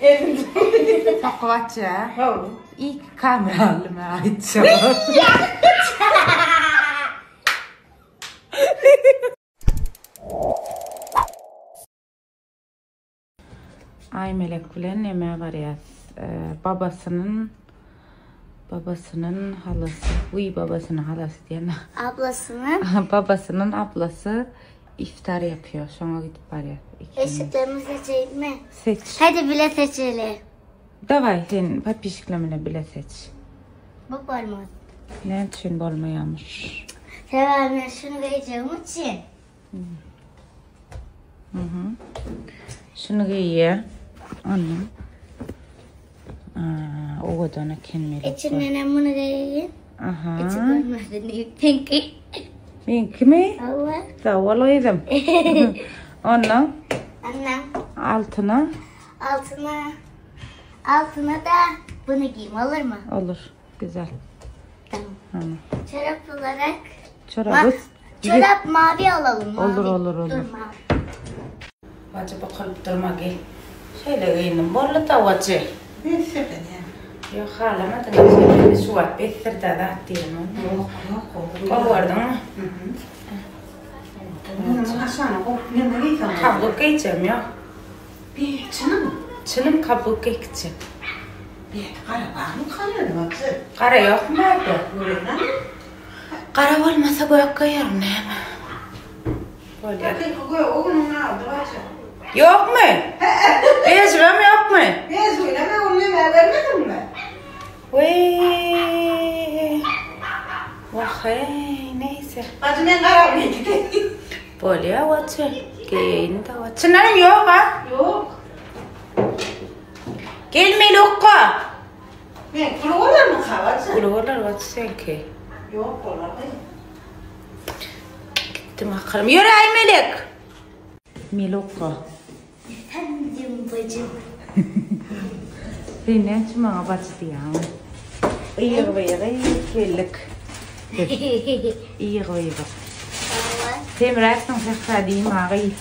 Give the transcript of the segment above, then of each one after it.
Sokup açýa. Ilk kamera aldym aýtjak. Aýmelek bilen nämä barýas? Babasynyň babasynyň halasy, wiý babasynyň halasy diýen. Ablasynyň. Babasynyň ablasy iftar yapýar, şoňa gidip barýas. Eşiklerimi seçeýin mi? Seç. Hadi bile seçeli. Daway sen podpisçikler bilen bile seç. Bu bolmaz. Näme üçin bolmaýarmyş? Sebäbi men şuny geýjegim üçin. Mhm. Şuny geýýär. Ondan. Aa, owadan eken melek. İçinden hem bunu geýeyim. Aha. İçi görmedi diýip seňki. Meňkimi? Hawa. Sag bol gyzym. Ondan Ondan altyna altına altına da bunu giyeyim olur mu? olur. Güzel. Tamam. Tamam. Çorap olarak Çorabı çorap mavi alalım. Mavi. Olur, olur, olur. Dur mavi. Bajy bukulyp durma gel. Şeýle geýindim. Boldy da bajy. Ýok halamadyň şeýle şu wagt besdir-dä zat diýen. Ýok, ýok, gowy. Gowy gördüňmi? Munuň aşagyna gowy neme geýseň bolar? Kabluk geýjegim ýok. Be, çynyň? Çynym kabluk geýkjek. Be, gara barmy gaýady bajy? Gara ýokmy bärde? Göreýin-ä. Gara bolmasa gök geýerin näme. Bolýar. Hakyky gök o günüň aldy bajy. Ýokmy? Bežibem ýokmy? Bežibinem öň nämä bermediňmi? Weý. Wah-eý, neýse. Bajy men gara bilen gideýin. Bolýar bajy. Geýeýin-de bajy. Çyndanam ýok-a? Ýok. Gel Melukka. Men uly bolarmyka bajy? Uly bolar bajy seňki. Ýok bolar gyz. Gitdim akyrym. Ýöre Aýmelek. Melukka. Efendim bacım. Sen näme üçin maňa bajy diýýäň? Ygyp-ygyp geldik. Ygyp-ygyp. Semräpsiň Sähra diýme agy.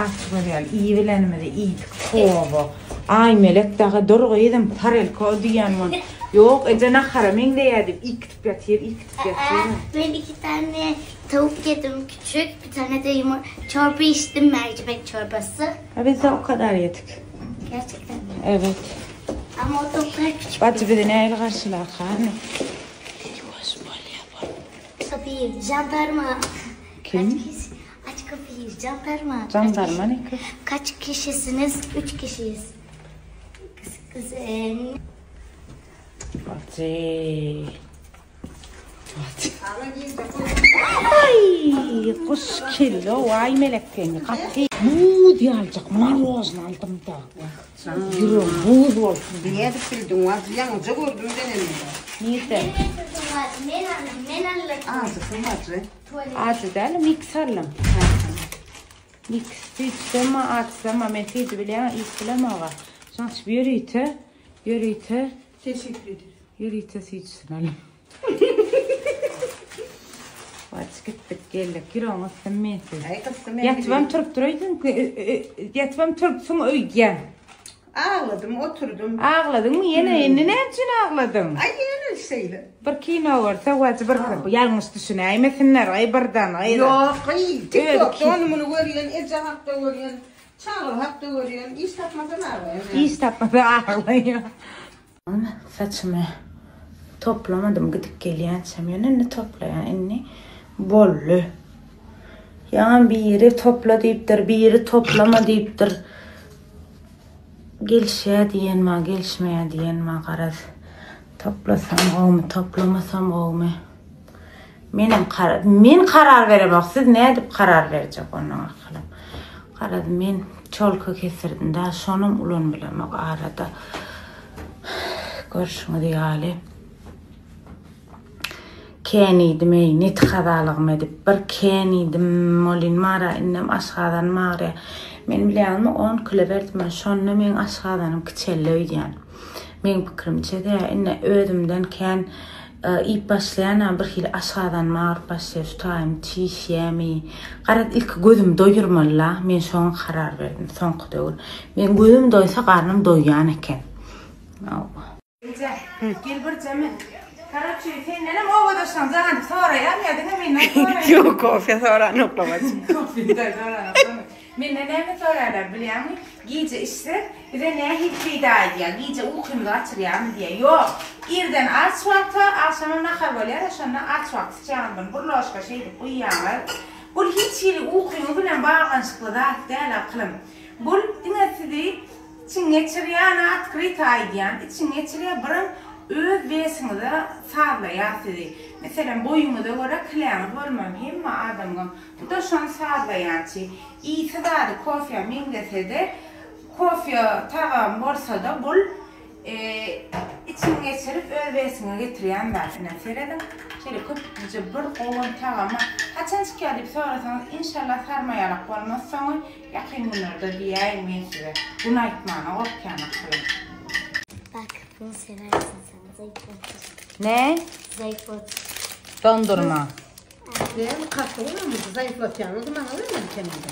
Aç görýän iýibilenimizi iýdik toba. Aýmelek dagy dur gyzym tarelka diýýän bol. Ýok eje nahara meňzeýär diýip iýkitip ýatyr, iýkitip ýatyr. Ben iki tane tavuk yedim küçük. Bir tane de yumur çorba içtim mercimek çorbası. Ha biz de o kadar yedik. Gerçekten mi? Evet. Ama o tavuklar küçük. Bajy bizi nähili garşylarka? Ýuwaş bolýa bol. Kapıyı jandarma. Kim? Kaç kişi? Aç kapıyı jandarma. Jandarma ne kız? Kaç kişisiniz? Üç kişiyiz. Kız kız e, Bajy. Aý, guş kelle waý melek seni gaty. Buz ýaljak marozny aldym-da. Ýüregim buz bolsun. Nädip bildiň wajy ýaňyja gördüm deneninde. Nirde? Men aldım, men aldım. Ajysyn wajy. Ajy däl, miks aldym. Miks süýtsem, açsam, men süýdi bilýän, iýip bilemok-a. Şonuň üçin ýörite, ýörite. Teşekkür ederim. Ýörite süýjüsini alyň. Aç gitdik geldik. Ýüregiň gysdym men siz. Aý gysdym men. Ýatybam turup duraýdyň. Ýatybam turupsyň öýdýän. Agladym, oturdym. Agladyňmy ýene? Indi näme üçin agladyň? Aý ýene şeýle. Bir kino görse wajy bir ýalňyş düşünäýmesinler aý birden aý. Ýok, gyz. TikTokda ony muny görýän, eje hakda görýän, çaga hakda görýän, iş tapmasam aglaýan. Iş tapmasa aglaýan. Saçymy toplamadym gidip gelýänçäm ýöne indi toplaýan indi boldy. Ýaňam biri topla diýipdir, biri toplama diýipdir. Gelişýär diýen bar, gelişmeýär diýen bar garaz. Toplasam gowumy, toplamasam gowumy? Menem karar, men karar beremok, siz nädip karar berjek ondan akylym. Garaz men çolka kesdirdim da, şonam ulanyp bilemok arada. Görşüňiz ýaly. Kän iýdim eý, net kazalygym edip, bir kän iýdim, molin mara indem aşgazanym agyrýar. Men bilýäňmi 10 kilo berdim, şonda meň aşgazanym kiçeldi öýdýän. Meň pikirimçe-de, indi özümden kän. Iýip başlaýanam bir hili aşgazanym agyryp başlaýar, şu taýym çişýämi. Garaz ilki gözümi doýurmaly-la, men şoňa karar berdim soňky döwür. Meň gözüm doýsa garnym doýýan eken. Eje, gel birje men. Karoçi, sendenem obadaşlaň jaň edip soraýarmy ýa diňe menden soraýarmy? Ýok, kofe soranoklar. Kofe soranoklarmy? Menden näme soraýarlar bilýäňmi? Gije içsek, bize nähili peýda edýär? Gije ukymyzy gaçyrýarmy diýýär. Ýok. Irden aç wagty, agşamam nahar bolýar-a, şonda aç wagty içýäňiz muny. Bir ložka şeýdip guýýaňyz. Bul hiç hili ukyňyz bilen baglanyşykly zat däl, akylym. Bul diňe sizi içiň geçirýän, otkryto aýdýan, içiň geçirýär, birem öz wesiňize sazlaýar sizi. Meselem, boýuňyza görä kiläňiz bolmaly hemme adamyňam. Bu-da şony sazlaýançy. Ysy zady kofýa meňzese-de, kofýa tagam bolsa-da bul içiňi geçirip öz wesiňe getirýän zat. Ine serediň, şeýle köpüklije bir gowun tagama haçan çykýar diýip sorasaňyz, inşallah sarmaýalak bolmaz soňy ýakyn günlerde diýäýin men size. Gün aýtmana gorkýan akylym. Bak bunu seversin sen zayıflatır. Ne? Zayıflatır. Dondurma. Näme kasyňmy zaýyflatýaňyz maňa bermeli keminde.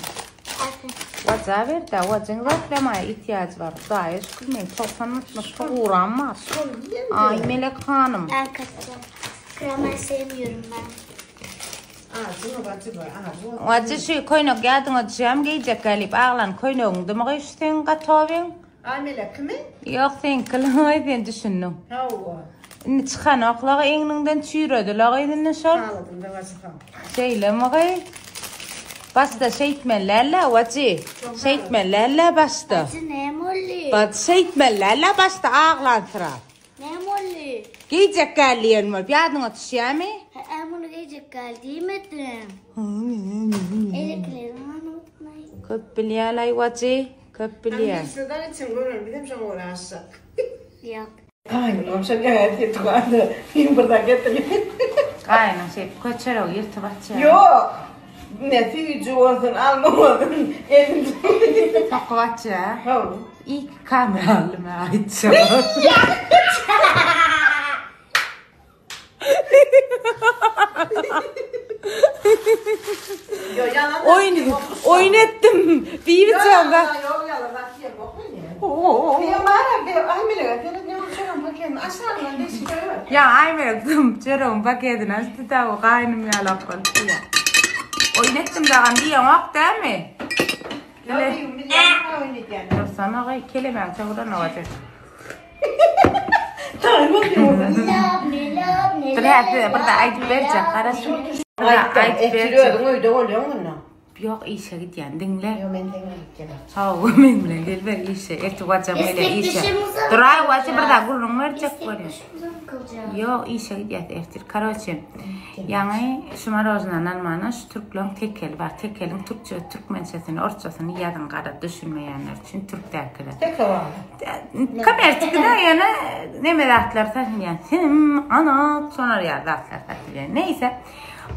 Waja ber-dä, wajyň zaýyflamaýa ihtiýajy bar. Hudaýa şükür meň 90 manatlyk tuguram bar. Aý Melek hanym. Ben katacağım. Karamel sevmiyorum ben. Ajy wajy bar, ajy. Wajy şu köýnek ýadyňa düşýärmi geýjek gelip aglan köýnegiňdimi gyş seň gatowyň? Aý Melek kimi? Ýok seňki-laý sen düşündiň. Hawa. Indi çykanok-la egniňden çüýredi-la gyz indi şol. Haladym-da başga. Şeýlemi gyz? Başda şeýtmeli däl-ä wajy. Şeýtmeli däl-ä başda. Bacı ne molly? Bacı şeýtmeli däl-ä başda aglansyrap. Ne molly? Geýjek gel diýen bolup ýadyňa düşýärmi? Hä muny geýjek gel diýmedim. Eleklerini unutmayın. Köp bilýär-laý wajy. Köp bilýär. Sizden içiň görelim bizem şoňa görä açjak. Ýok. Gaýynym şol ýaňy tugandy. Men bir zat getirýän. Gaýynyň şeýdip köçeregi ýyrtyp açýar. Ýok. Ne süýji bolsun, alma bolsun. Elim Sokup açýar. Hawa. Iki kamera aldym aýtjak. Oýun oýun etdim. Bibijan da. Ya Aýmelek zym çöregiň paketini açdy da o gaýnym ýalak bolupdy ya. Oýun etdim dagam diýeňok dämi? Dursana gyý kelemäň çöwren owaja. Dur hä size bir zat aýdyp berjek garaşyň. Bir zat aýdyp berjek. Özüň öýde bolýaň munda. Ýok işe gidýän diňle. Ýok men seň bilen gitjek. Hawa men bilen gel ber işe. Ertir wajam gele işe. Duraý wajy bir zat gürrüň berjek bolýan. Ýok işe gidýäs ertir. Karoçe ýaňy şu marojnany almana şu türkleň tekeli bar. Tekeliň türkçe türkmençesini orsçasyny ýazyň gara düşünmeýänler üçin türkdäkiler. Teke bar. Kommerçiki-de ýöne neme zatlar satylýar. Sim, anak, şolar ýaly zatlar satylýar. Neýse.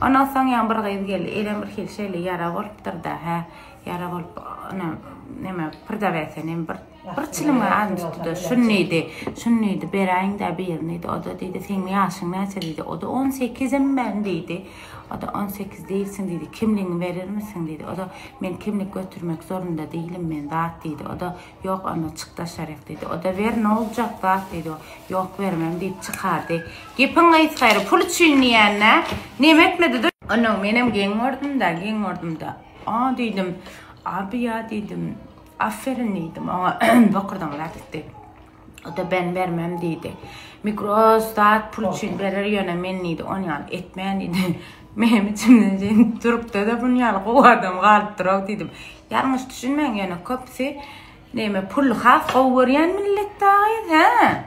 Ondan soň ýaňy bir gyz geldi. Elem bir hili şeýle ýara bolupdyr-da, hä. Ýara bolup, ine, neme, prodawese neme bir bir çilim alym tutdy-da, şuny diýdi. Şuny diýdi, beräýiň-dä birini diýdi. O-da diýdi, seň ýaşyň näçe diýdi. O-da on sekizim men diýdi. O-da on sekiz diýilsiň diýdi. Kimligiňi berermisiň diýdi. O-da men kimlik götürmek zorunda diýilim men zat diýdi. O-da Ýok onda çyk daşaryk diýdi. O-da ber noljak zat diýdi. O, Ýok bermem diýip çykardy. Gepiň gysgary pul üçin diýende neme etmedi-de. Onnoň menem geň gördüm-dä, geň gördüm-dä. A diýdim, Abi ýa diýdim, aferin diýdim. Oňa bokurdaňlap gitdi. O-da ben bermem diýdi. Migros zat pul üçin berer ýöne men diýdi, on ýaly etmen diýdi. Menem içimden sen türkde-de bun ýaly gowy adam galypdyr-ow diýdim. Ýalňyş düşünmäň ýöne köpüsi neme pul has gowy görýän millet dagyz hä.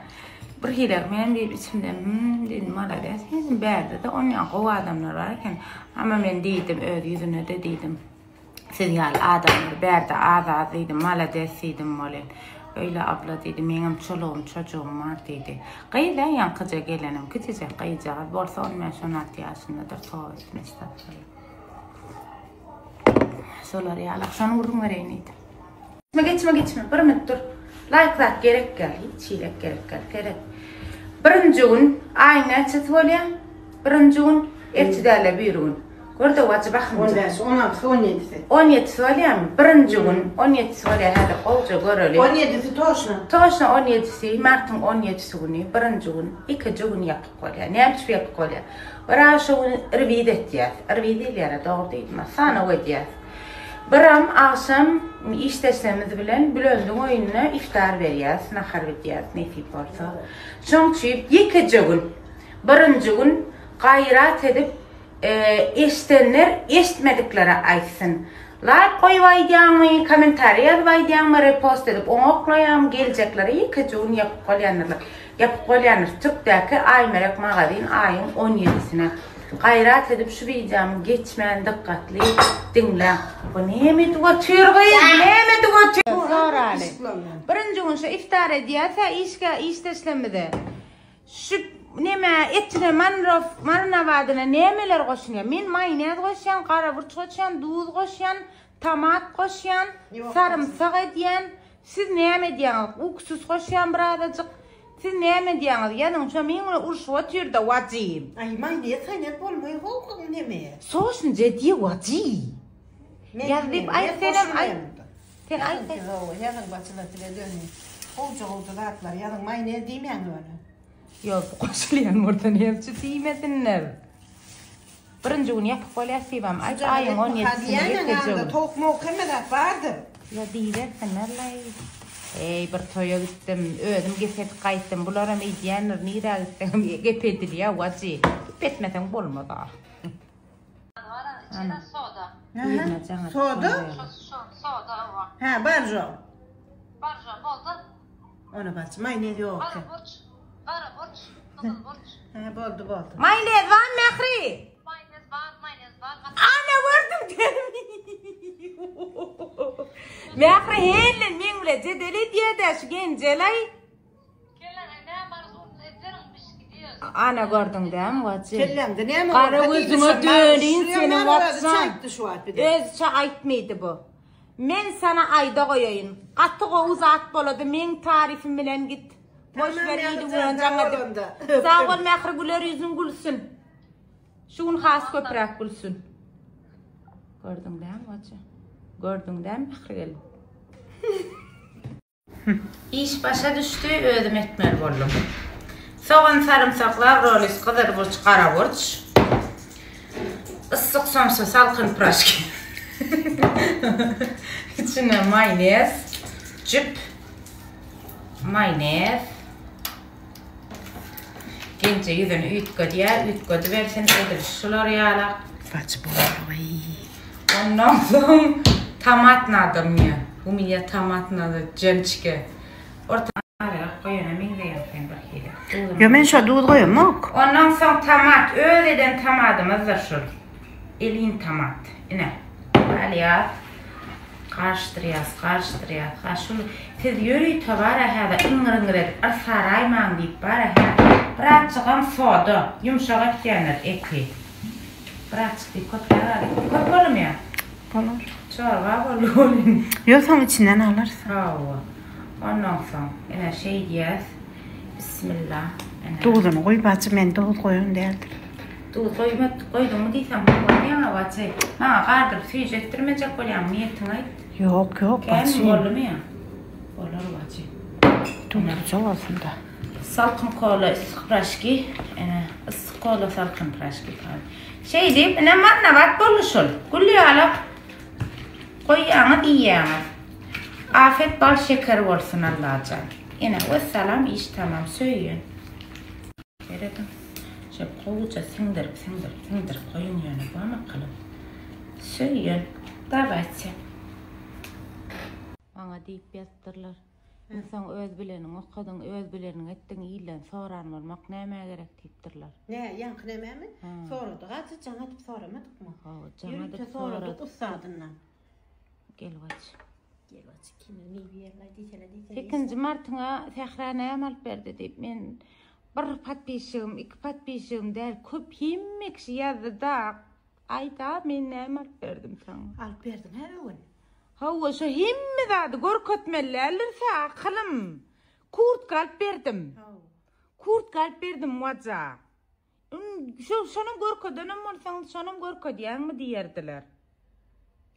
Bir hili men diýip içimden hüm diýdim malades diýdim bärde-de on ýaly gowy adamlar bar eken. Amma men diýdim öz ýüzüne-de diýdim. Siz ýaly adamlar bärde az az diýdim malades diýdim welin. Öýle abla diýdi meňem çolugym çojugym bar diýdi. Gyz-a ýaňkyja gelenim kiçijek gyzjagaz bolsa on bäş on alty ýaşyndadyr toba etdim estagfurullah. Şolar ýaly şony gürrüň bereýin diýdim. Geçme geçme geçme bir minut dur. Laýk zat gerek gel hiç hilek gerek gel seret. Birinji gün aýyň näçesi bolýar? Birinji gün erçi däl-de biri gün. Gör-de wajy bahymjyk. 15, 16, 17-si. 17-si bolýarmy? Birinji gün 17-si bolýar. Häzir gowja göreli. 17-si toşna. Toşna 17-si, martyň 17-si güni birinji gün, ikinji gün ýapyk bolýar. Näme üçin ýapyk bolýar? Bir şo gün rwiz etýäs. Rwiz diýilýär-ä, dogry diýdim-ä. Sanaw edýäs. Biram agşam işdeşlerimiz bilen Bülendiň öýünde iftar berýäs, nahar edýäs nesip bolsa. Şoň üçin ýekeje gün, birinji gün gaýrat edip eşdenler eşitmediklere aýtsyn. Laýk goýup aýdýaňmy, kommentariý ýazyp aýdýaňmy, repost edip oňa oklaýaňmy, geljeklere ýekeje gün ýapyk bolýandyrlar. Ýapyk bolýandyr. Türkdäki Aýmelek magazin aýyň on ýedisine. Gaýrat edip şu wideomy geçmän dykgatly diňläň. Bu näme edip otyr gyz? Näme edip otyr? Soraly. Birinji gün şu iftar edýäs-ä işgä işdeşlerimize. Şu neme etine manrow marinawadyna nämeler goşulýar? Men maýonez goşýan, gara burç goşýan, duz goşýan, tomat goşýan, sarymsak edýän. Siz näme edýäňiz? Uksus goşýan birazajyk. Siz näme edýäňiz? Ýazyň şo meň bilen urşup otyrda wajy. Aý maýonez saýnez bolmaý how gyz neme. Sosny edýä wajy. Ýaz diýip aýt senem aýt. Sen aýt. Ýazyň başyna size döni. Gowja gowja zatlar ýazyň maýonez diýmäň ýöne. Ýok bu goşulýan bolsa näme üçin diýmesinler. Birinji gün ýapyk bolýar sibam aýt aýyň on ýedisinde ýekeje gün. Towuk mowuk hemme zat bardyr. Ýa diýibersinlerlaý. Eý bir toýa gitdim özüm gep edip gaýtdym bularam eýdýändir nirä gitseňem gep edilýä wajy gep etmeseň bolmaz a. Içinde soda. Birine jaň atyp Soda? soraýaly. Soda hawa. Hä barjo. Barjo boldy. Ona barjo maýonez ýok Gara eken. burç. Gara burç. Gyzyl burç. Hä boldy boldy. Maýonez barmy Mähri? Maýonez bar, maýonez bar. Ana gördüň dälmi? Mähri hellen meň bilen jedel edýä-dä şu genjelaý. Ana gördüň dämi wajy. Kellämde näme Gara bolsa gözüňe diýdi, döneýin şo seniň ýaman orazy wajjan. çaýtdy şu wagt bir de. Özüçe aýtmaýdy bu. Men sana aýda goýaýyn. Gaty gowy zat bolady meň taryfym bilen git. Boş Tamam ber ili Mähri gören jan jaň sag edip. bol onda. Sag Öpdüm. bol Mähri güler ýüzüň gülsün. Şu gün has köpräk gülsün. Gördüň dämi wajy. Gördüň dämi Mähri gelin. Iş başa düşdi, özüm etmeli boldum. Sogan, sarymsak, lawrolis, gyzyl burç, gara burç. Yssyk somsa, salkyn praşki. İçine maýonez, jüp, maýonez. Genje ýüzüni üýtgedýär, üýtgedibersin, edil şular ýalak. Saçy bolmaý. Ondan soň tomat nado mne. U menýa tomat nado jençke. Orta azyrak goýana meňzeýäň sen bir hili. Ýo men şo duz goýamok. Ondan soň tomat, öz eden tomadymyzdyr şul. Elin tomat. Ine. Alýas. Garyşdyrýas, garyşdyrýas. Ha şul siz ýörite bar-a häzir iňňir-iňňir edip yrsaraýmaň diýip bar-a hä. Birazjygam soda, ýumşak etýänler eti. Birazjyk diýip köpräk alyň. Köp bolumýa? Bolar. Çorba boldy welin. Ýok, soň içinden alarys. Hawa. Ondan soň ine şeýdýäs. Bismilla. Ine. Duzuny guý bajy, men duz goýan däldir. Duz goýma, goýduňmy diýsem, hawa diýýäň-ä bajy. Maňa gardyryp süýji etdirmejek bolýaň, niýetiňi aýt. Ýok, ýok, bajy. Känmi boldumy ýa? Bolar bajy. Duzluja bolsun-da. Salkyn kola, yssy praşki. Ine, yssy kola, salkyn praşki. Şeýdip, ine marnabat boldy şul. Gül ýalak goýýaňyz, iýýäňiz. Afet bal şeker bolsun Allajan. Ine, wessalam iş tamam. Söýün. Serediň. Şeýle gowuja siňdirip, siňdirip, siňdirip goýuň ýöne bu makylyň. Söýün. Dawayte. Maňa diýip ýazypdyrlar. Iň soň öz bileniňi okadyň, öz bileniňi etdiň, ilden soran bolmak nämä gerek diýipdirler. Nä, ýaňky nämemi? Soradyk ajy, jaň atyp soramadykmy? Hawa, jaň atyp Ýörite soradyk ussadyndan. Gel gaç. Gel gaç, ikimiz miwe ýerler diýsene diýsene. Sekizinji martyňa Sähra näme alyp berdi diýip, men bir podpisçigim, iki podpisçigim däl, köp hemme kişi ýazdy-da, aýt-a, men näme alyp berdim saňa? Alyp berdiň hä öwün? Hawa, şo hemme zady görkezmeli däldir-sä, akylym. Kurtka alyp berdim. Hawa. Kurtka alyp berdim waja. Şu şonam görkedenem bolsaňyz şonam görkedýäňmi diýerdiler.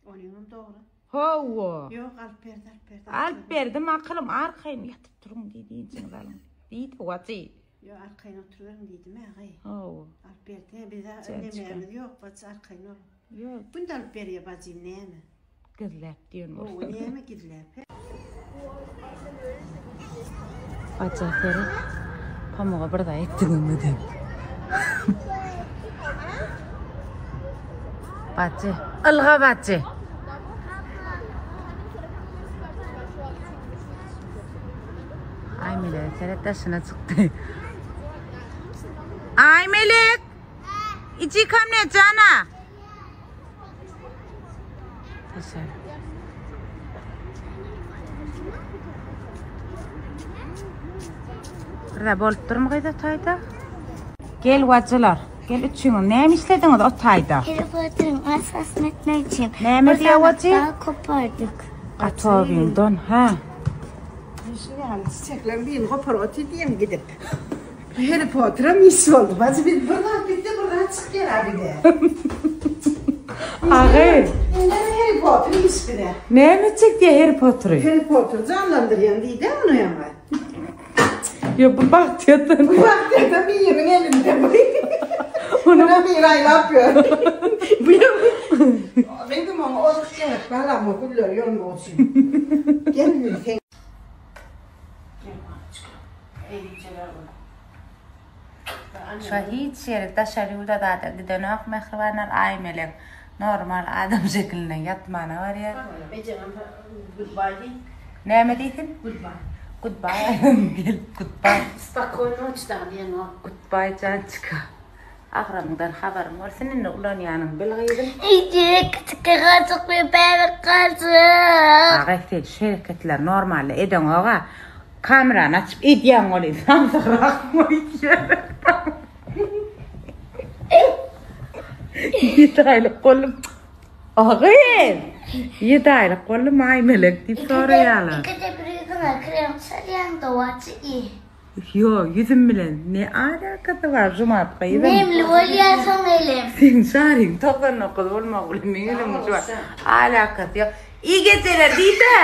Onuňam dogry. Hawa. Ýok alyp berdi alyp berdi. Alyp berdim akylym arkaýyn ýatyp duruň diýdi inçiňiz alyň. Diýdi wajy. Ýok arkaýyn oturyberiň diýdim ägy. Hawa. Alyp berdi. Bize nememiz ýok bajy arkaýyn ol. Ýok. Günde alyp berýär bajym näme? Gizläp diýen bolsa. Hawa näme gizläp. Baja seret. Pamuga bir zat etdiňmi diýip. Bajy, ylga bajy. Aýmelek seret daşyna çykdy. Aýmelek! Içi kam ne jana? Dışarı. Birde bolup durmy gyz o taýda? Gel wajylar. Gel üçüňiz. Näme işlediňiz o taýda? Harry Potter'ın asasını etmek için. Näme Bir diýýär sandyk wajy? daha kopardık. Gatowindan, ha. Şu ýaly çiçekleriň birini goparyp otyr diýen gidip. Harry Potter'am iş boldy. Bacı biz bir zat bitdi, bir zat çykýar abi de. Agy. Indi Harry Potter iş bize. Näme etjek diýýär Harry Pottery? Harry Potter janlandyrýan diýdi ony ýaňy. Ýok, bu bagtyýatdan. Bu bagtyýatdan biriniň elinde bu. Ony bir aýlap ýör. Bu Gyzym oňa ozuk gerek balam o gülleri ýolmak üçin. Gel sen. Şu hiç ýere daşary ýurda zada gidenok mähribanlar Aýmelek normal adam şekilinde ýatmana barýar. Goodbye diý. Näme diýsin? Goodbye. Goodbye. Gel goodbye. Spokojno noç dagy diýenok. Goodbye jançka. Agramyňdan habarym bolsun indi ulanýanyň bil gyzym. Eje küçük gaçyk bir bäbek gaçyk. Aga sen şu hereketleri normalde edeňoga. Kamerany açyp edýäň welin samsygrak goýýar. Ýedi aýlyk boldum. Agyz! Ýedi aýlyk boldum Aýmelek diýip soraýarlar. Ikide bir ýüzüňe krem çalýaň dowaçy i. Ýok, ýüzüm bilen ne alakasy bar Jumat gyzym? Nemli bolýar soň elim. Seň şaryň 99 bolmagy bilen meň elim şu alakasy ýok. Iyi geceler diýde.